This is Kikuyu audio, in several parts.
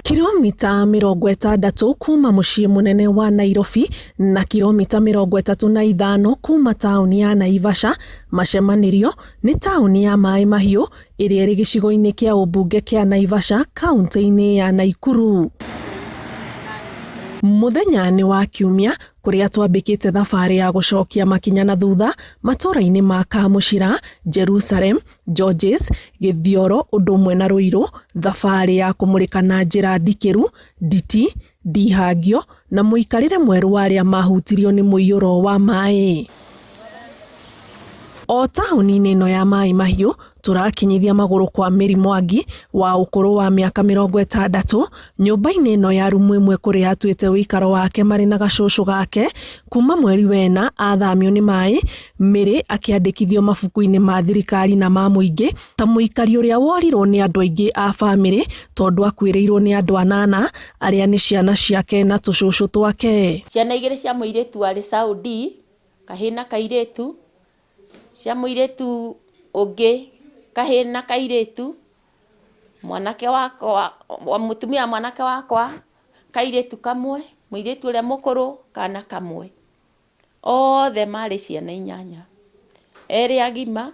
Kilomita 60 kuma mũciĩ mũnene wa Nairobi na kilomita 35 kuma taũni ya Naivasha, macemanĩrio nĩ taũni ya Maĩ Mahiũ ĩrĩa ĩrĩ gĩcigo-inĩ kĩa ũmbunge kĩa Naivasha kaunti-inĩ ya Nakuru. Mũthenya nĩ wa Kiumia kũrĩa twambĩkĩte thabarĩ ya gũcokia makinya na thutha matũũra-inĩ ma Kamũcira, Jerusalem, Georges, Gĩthioro ũndũ ũmwe na Ruiru, thabarĩ ya kũmũrĩka na njĩra ndikĩru, nditi, ndihangio na mũikarĩre mwerũ wa arĩa mahutirio nĩ mũiyũro wa maĩ. O taũni-inĩ ĩno ya Maĩ Mahiũ tũrakinyithia magũrũ kwa Mary Mwangi wa ũkũrũ wa mĩaka 60 nyũmba-inĩ ĩno ya rumu ĩmwe kũrĩa atuĩte ũikaro wake marĩ na gacũcũ gake kuma mweri wena athamio nĩ maĩ. Mary akĩandĩkithio mabuku-inĩ ma thirikari na ma mũingĩ ta mũikari ũrĩa worirwo nĩ andũ aingĩ a bamĩrĩ tondũ akuĩrĩirwo nĩ andũ anana arĩa nĩ ciana ciake na tũcũcũ twake. Ciana igĩrĩ cia mũirĩtu warĩ Saudi, kahĩĩ na kairĩtu, cia mũirĩtu ũngĩ kahĩĩ na kairĩtu, mwanake wakwa, mũtumia wa mwanake wakwa kairĩtu kamwe, mũirĩtu ũrĩa mũkũrũ kana kamwe. Othe marĩ ciana inyanya, erĩ agima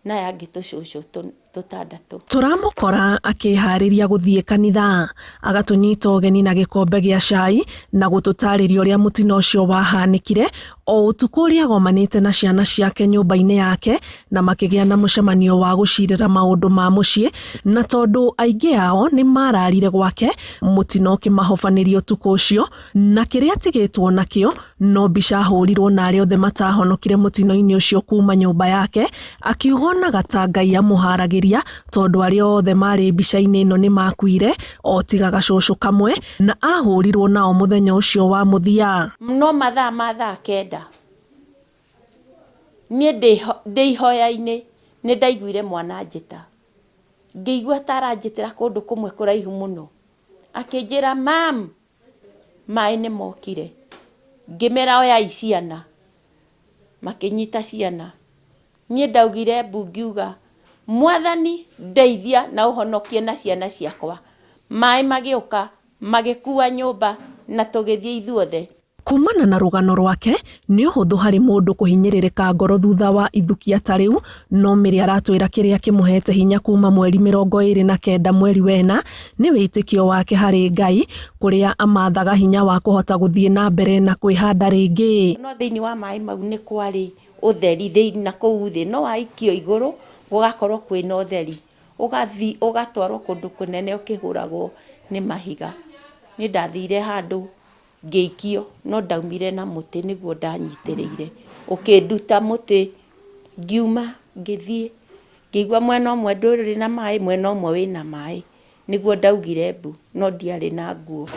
na aya angĩ tũcũcũ tũtandatũ. Tũramũkora akĩharĩria gũthiĩ kanitha, agatũnyita ũgeni na gĩkombe gĩa cai na gũtũtarĩria ũrĩa mũtino ũcio wahanĩkire o ũtukũ ũrĩa agomanĩte na ciana ciake nyũmba-inĩ yake na makĩgĩa na mũcemanio wa gũcirĩra maũndũ ma mũciĩ, na tondũ aingĩ ao nĩ mararire gwake, mũtino ũkĩmahobanĩria ũtukũ ũcio na kĩrĩa atigĩtwo nakĩo no mbica ahũrirwo na arĩa othe matahonokire mũtino-inĩ ũcio kuma nyũmba yake, akiuga onaga ta Ngai amũharagĩria tondũ arĩa othe marĩ mbica-inĩ ĩno nĩ makuire o tiga gacũcũ kamwe na ahũrirwo nao mũthenya ũcio wa mũthia. No mathaa ma thaa kenda niĩ ndĩ ihoya-inĩ nĩ ndaiguire mwana anjĩta, ngĩigua ta aranjĩtĩra kũndũ kũmwe kũraihu mũno, akĩnjĩra mam, maĩ nĩ mokire. Ngĩmera oyai ciana, makĩnyita ciana. Niĩ ndaugire mbu ngiuga mwathani ndeithia na ũhonokie na ciana ciakwa. Maĩ magĩũka magĩkua nyũmba na tũgĩthiĩ ithuothe. Kumana na rũgano rwake nĩ ũhũthũ harĩ mũndũ kũhinyĩrĩrĩka ngoro thutha wa ithukia ta rĩu, no Mary aratwĩra kĩrĩa kĩmũhete hinya kuma mweri 29 mweri wena nĩ wĩtĩkio wake harĩ Ngai, kũrĩa amathaga hinya wa kũhota gũthiĩ na mbere na kwĩhanda rĩngĩ. No thĩinĩ wa maĩ mau nĩ kwarĩ ũtheri thĩinĩ na kũu thĩ, no waikio igũrũ gũgakorwo kwĩna ũtheri, ũgathiĩ ũgatwarwo kũndũ kũnene ũkĩhũragwo nĩ mahiga. Niĩ ndathire handũ ngĩikio no ndaumire na mũtĩ nĩguo ndanyitĩrĩire, ũkĩnduta mũtĩ ngiuma ngĩthiĩ, ngĩigua mwena ũmwe ndũrĩ na maĩ, mwena ũmwe wĩna maĩ, nĩguo ndaugire mbu no ndiarĩ na nguo.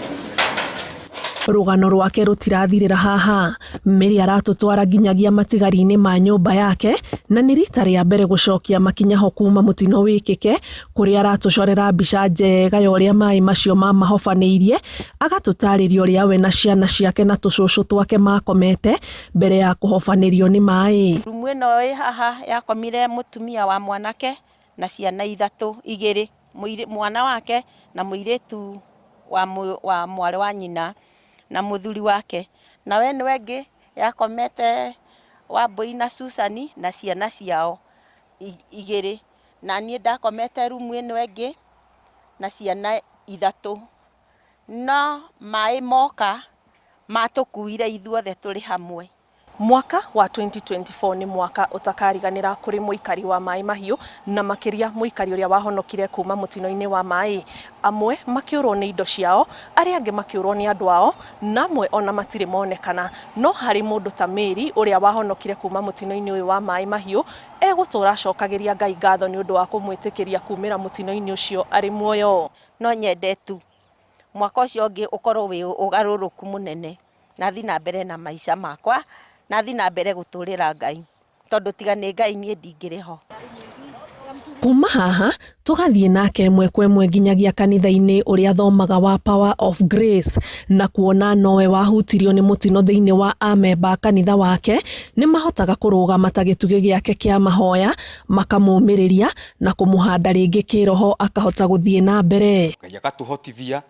Rũgano rwake rũtirathirĩra haha. Mary aratũtwara nginyagia matigari-inĩ ma nyũmba yake na nĩ rita rĩa mbere gũcokia makinya ho kuma mũtino wĩkĩke, kũrĩa aratũcorera mbica njega ya ũrĩa maĩ macio mamahobanĩirie, agatũtarĩria ũrĩa we na ciana ciake na tũcũcũ twake makomete mbere ya kũhobanĩrio nĩ maĩ. Rumu ĩno ĩ haha yakomire mũtumia wa mwanake na ciana ithatũ, igĩrĩ, mwana wake na mũirĩtu wa mwarĩ wa nyina na mũthuri wake. Na ĩno ĩngĩ yakomete Wambũi na Susan na ciana ciao igĩrĩ. Na niĩ ndakomete rumu ĩno ĩngĩ na ciana ithatũ. No maĩ moka matũkuire ithuothe tũrĩ hamwe. Mwaka wa 2024 nĩ mwaka ũtakariganĩra kũrĩ mũikari wa Maĩ Mahiũ na makĩria mũikari ũrĩa wahonokire kuma mũtino-inĩ wa maĩ. Amwe makĩũrwo nĩ indo ciao, arĩa angĩ makĩũrwo nĩ andũ ao, na amwe ona matirĩ monekana. No harĩ mũndũ ta Mary ũrĩa wahonokire kuma mũtino-inĩ ũyũ wa Maĩ Mahiũ, egũtũra acokagĩria Ngai ngatho nĩ ũndũ wa kũmwĩtĩkĩria kumĩra mũtino-inĩ ũcio arĩ muoyo. No nyende tu mwaka ũcio ũngĩ ũkorwo wĩ ũgarũrũku mũnene, na thiĩ na mbere na maica makwa, na thiĩ na mbere gũtũrĩra Ngai, tondũ tiga nĩ Ngai niĩ ndingĩrĩ ho. Kuma haha tũgathiĩ nake ĩmwe kwa ĩmwe nginyagia kanitha-inĩ ũrĩa athomaga wa Power of Grace, na kuona nowe wahutirio nĩ mũtino thĩinĩ wa amemba a kanitha wake, nĩ mahotaga kũrũgama ta gĩtugĩ gĩake kĩa mahoya, makamũmĩrĩria na kũmũhanda rĩngĩ kĩroho akahota gũthiĩ na mbere. Ngai akatũhotithia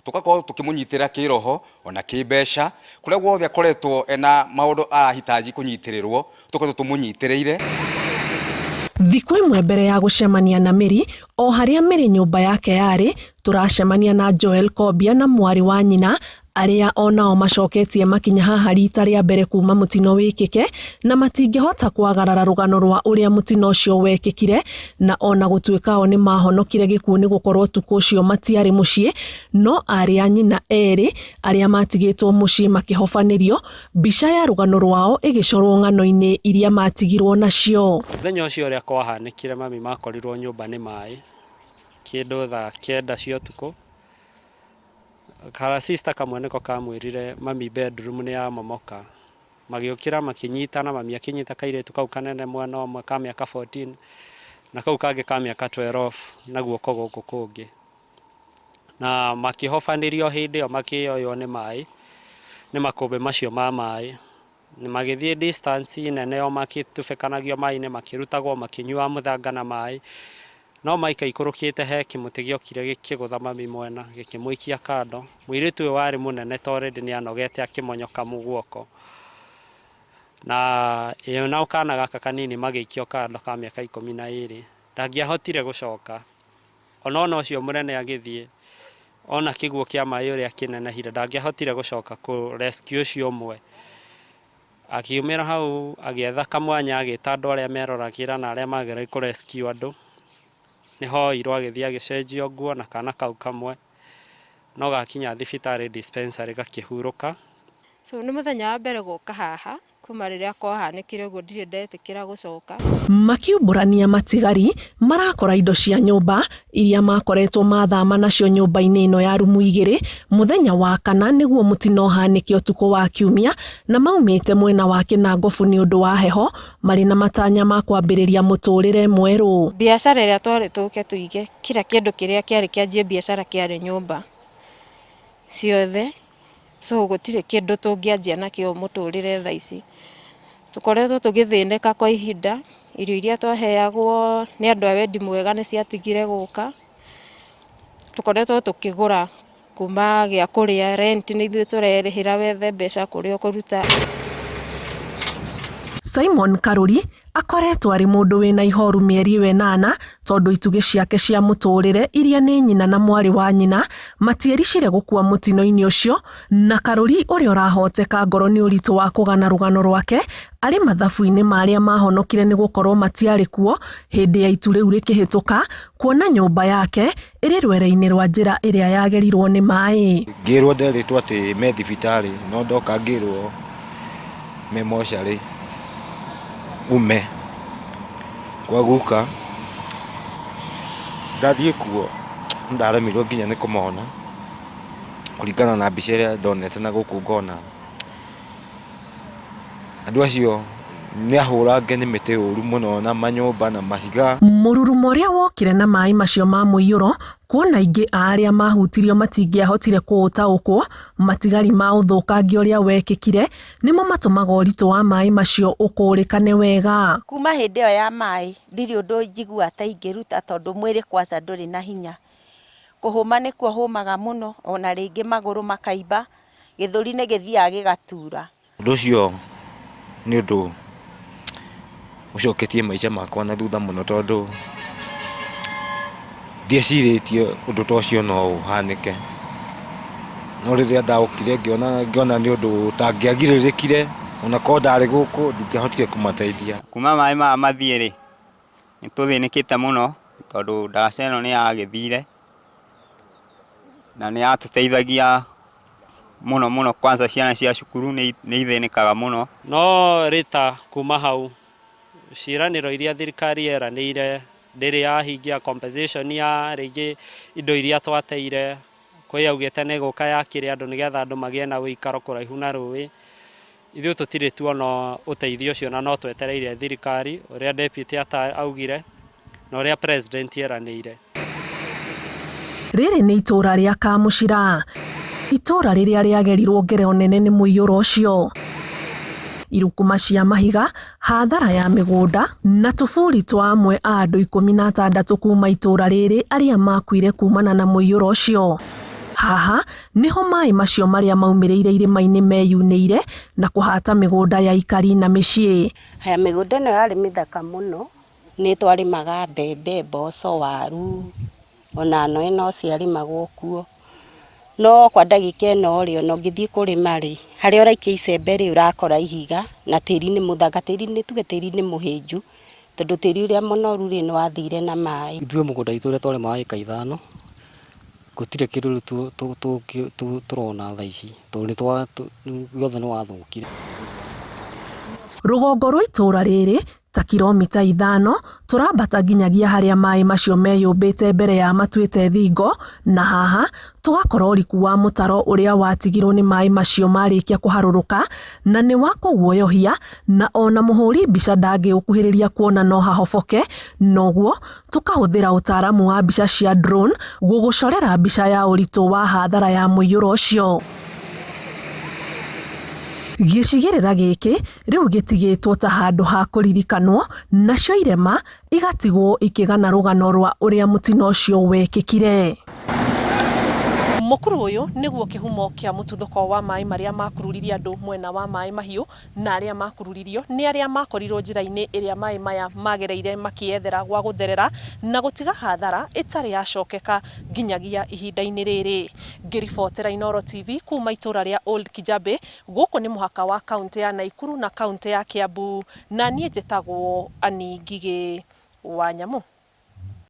tũgakorwo tũkĩmũnyitĩrĩra kĩroho ona kĩmbeca, kũrĩa guothe akoretwo ena maũndũ arahitaji kũnyitĩrĩrwo, tũkoretwo tũmũnyitĩrĩire. Thikũ ĩmwe mbere ya gũcemania na Mary, o harĩa Mary nyũmba yake yarĩ, tũracemania na Joel Kobia na mwarĩ wa nyina arĩa onao macoketie makinya haha rita rĩa mbere kuma mũtino wĩkĩke, na matingĩhota kwagarara rũgano rwa ũrĩa mũtino ũcio wekĩkire, na ona gũtuĩka o nĩ mahonokire gĩkuũ nĩ gũkorwo ũtukũ ũcio matiarĩ mũciĩ, no arĩ a nyina erĩ arĩa matigĩtwo mũciĩ makĩhobanĩrio, mbica ya rũgano rwao ĩgĩcorwo ng'ano-inĩ iria matigirwo nacio. Mũthenya ũcio ũrĩa kwahanĩkire mami makorirwo nyũmba nĩ maĩ kĩndũ thaa 9 cia ũtukũ. Kara sister kamwe nĩko kamwĩrire mami bedroom nĩ yamomoka. Magĩũkĩra makĩnyitana, mami akĩnyita kairĩtu kau kanene mwena ũmwe ka mĩaka 14 na kau kangĩ ka mĩaka 12 na guoko gũkũ kũngĩ. Na makĩhobanĩrio hĩndĩ ĩyo makĩoywo nĩ maĩ, nĩ makũmbĩ macio ma maĩ. Magĩthiĩ distance nene o makĩtubĩkanagio maĩ-inĩ, makĩrutagwo makĩnyuaga mũthanga na maĩ. No maika ikũrũkĩte he kĩmũtĩ gĩokire gĩkĩgũtha mami mwena, gĩkĩmũikia kando. Mũirĩtu ũyũ warĩ mũnene ta already nĩ anogete akĩmonyoka guoko. Na ĩyo na kana gaka kanini magĩikio kando ka mĩaka 12. Ndangĩahotire gũcoka. Ona ona ũcio mũnene agĩthiĩ, ona kĩguũ kĩa maĩ ũrĩa kĩnenehire, ndangĩahotire gũcoka kũ rescue ũcio ũmwe. Akiumĩra hau agĩetha kamwanya agĩta andũ arĩa meroragĩra na arĩa mageragia kũ rescue andũ. Nĩho oirwo agĩthiĩ agĩcenjio nguo na kana kau kamwe, no gakinya thibitarĩ dispensary gakĩhurũka. So nĩ mũthenya wa mbere gũka haha kuma rĩrĩa kwahanĩkire ũguo ndirĩ ndetĩkĩra gũcoka. Makiumbũrania matigari marakora indo cia nyũmba iria makoretwo mathama nacio nyũmba-inĩ ĩno ya rumu 2 mũthenya wa kana nĩguo mũtino ũhanĩke ũtukũ wa kiumia, na maumĩte mwena wa Kĩnangobu nĩ ũndũ wa heho, marĩ na matanya ma kwambĩrĩria mũtũrĩre mwerũ. Biacara ĩrĩa twarĩ tũke tũige kila kĩndũ kĩrĩa kĩarĩ kĩanjie biacara kĩarĩ nyũmba ciothe, so gũtirĩ kĩndũ tũngĩanjia nakĩo mũtũrĩre thaa ici. Tũkoretwo tũgĩthĩnĩka kwa ihinda, irio iria twaheagwo nĩ andũ a wendi mwega nĩ ciatigire gũka. Tũkoretwo tũkĩgũra kuma gĩa kũrĩa, rent nĩ ithuĩ tũrerĩhĩra wethe mbeca kũrĩa ũkũruta. Simon Karuri akoretwo arĩ mũndũ wĩna ihoru mĩeri ĩyo 8 tondũ itugĩ ciake cia mũtũrĩre iria nĩ nyina na mwarĩ wa nyina matiericire gũkua mũtino-inĩ ũcio, na Karuri ũrĩa ũrahoteka ngoro nĩ ũritũ wa kũgana rũgano rwake arĩ mathabu-inĩ ma arĩa mahonokire nĩ gũkorwo matiarĩ kuo hĩndĩ ya itu rĩu rĩkĩhĩtũka, kuona nyũmba yake ĩrĩ rwere-inĩ rwa njĩra ĩrĩa yagerirwo nĩ maĩ. Ngĩrwo nderĩtwo atĩ me thibitarĩ, no ndoka ngĩrwo me mocarĩ ume kwa guka. Ndathiĩ kuo nĩndaremirwo nginya nĩ kũmona kũringana na mbica ĩrĩa ndonete na gũkũ ngona andũ acio nĩ ahũrange nĩ mĩtĩ ũru mũno na manyũmba na mahiga. Mũrurumo ũrĩa wokire na maĩ macio ma mũiyũro, kuona aingĩ a arĩa mahutirio matingĩahotire kũũtaũkwo, matigari ma ũthũkangia ũrĩa wekĩkire nĩmo matũmaga ũritũ wa maĩ macio ũkũrĩkane wega. Kuma hĩndĩ ĩyo ya maĩ ndirĩ ũndũ njiguaga ta ingĩruta tondũ mwĩrĩ kwanza ndũrĩ na hinya. Kũhũma nĩkuo hũmaga mũno, ona rĩngĩ magũrũ makaimba, gĩthũri nĩ gĩthiaga gĩgatura. Ũndũ ũcio nĩ ũndũ ũcoketie maica makwa na thutha mũno tondũ ndiecirĩtie ũndũ ta ũcio no ũhanĩke. No rĩrĩa ndaũkire ngĩona nĩ ũndũ ũtangĩagirĩrĩkire, ona korwo ndarĩ gũkũ ndingĩahotire kũmateithia. Kuma maĩ maya mathiĩ rĩ, nĩ tũthĩnĩkĩte mũno tondũ ndaraca ĩno nĩ yagĩthire na nĩ yatũteithagia mũno mũno, kwanza ciana cia cukuru nĩ ithĩnĩkaga mũno. No rĩta kuma hau ciĩranĩro iria thirikari yeranĩire ndĩrĩ yahingia, compensation ya rĩngĩ indo iria twateire, kwĩ yaugĩte nĩ ĩgũka yakĩre andũ nĩgetha andũ magĩe na ũikaro kũraihu na rũĩ. Ithuĩ tũtirĩ tuona ũteithio ũcio na no twetereire thirikari ũrĩa deputy augire. Na ũrĩa president eranĩire. Rĩrĩ nĩ itũũra rĩa Kamũcira, itũũra rĩrĩa rĩagerirwo ngero nene nĩ mũiyũro ũcio. Irukuma cia mahiga, hathara ya mĩgũnda na tũburi twa amwe a andũ 16 kuma itũũra rĩrĩ arĩa makuire kumana na mũiyũro ũcio. Haha nĩho maĩ macio marĩa maumĩrĩire irĩma-inĩ meyunĩire na kũhata mĩgũnda ya aikari na mĩciĩ. Haya, mĩgũnda ĩno yarĩ mĩthaka mũno, nĩ twarĩmaga mbembe, mboco, waru, ona noe no ciarĩmagwo kuo. No kwa ndagĩka ĩno rĩ, ona ũngĩthiĩ kũrĩma rĩ, harĩa ũraikia icembe rĩ, ũrakora ihiga na tĩri nĩ mũthaka, tĩri nĩ tuge tĩri nĩ mũhĩnju, tondũ tĩri ũrĩa mũnoru rĩ, nĩ wathire na maĩ. Ithuĩ mũgũnda witũ ũrĩa twarĩmaga ĩka ithano, gũtirĩ kĩndũ rĩu tũrona thaa ici, tondũ nĩ guothe nĩ wathũkire. Rũgongo rwa itũũra rĩrĩ ta kiromita 5 tũrambata nginyagia harĩa maĩ macio meyũmbĩte mbere ya matuĩte thingo, na haha tũgakora ũriku wa mũtaro ũrĩa watigirwo nĩ maĩ macio marĩkia kũharũrũka, na nĩ wa kũguoyohia, na ona mũhũri mbica ndangĩũkuhĩrĩria kuona no hahoboke. Noguo tũkahũthĩra ũtaaramu wa mbica cia drone gũgũcorera mbica ya ũritũ wa hathara ya mũiyũro ũcio. Gĩcigĩrĩra gĩkĩ rĩu gĩtigĩtwo ta handũ ha kũririkanwo, nacio irema igatigwo ikĩgana rũgano rwa ũrĩa mũtino ũcio wekĩkire. Mũkuru ũyũ nĩguo kĩhumo kĩa mũtuthũko wa maĩ marĩa makururirie andũ mwena wa Maĩ Mahiũ, na arĩa makururirio nĩ arĩa makorirwo njĩra-inĩ ĩrĩa maĩ maya magereire makĩethera gwa gũtherera na gũtiga hathara ĩtarĩ yacokeka nginyagia ihinda-inĩ rĩrĩ. Ngĩribotera Inooro TV kuma itũra rĩa Old Kijabe, gũkũ nĩ mũhaka wa kaunti ya Naikuru na kaunti ya Kiambu, na niĩ njĩtagwo Annie Ngigĩ wa Nyamũ.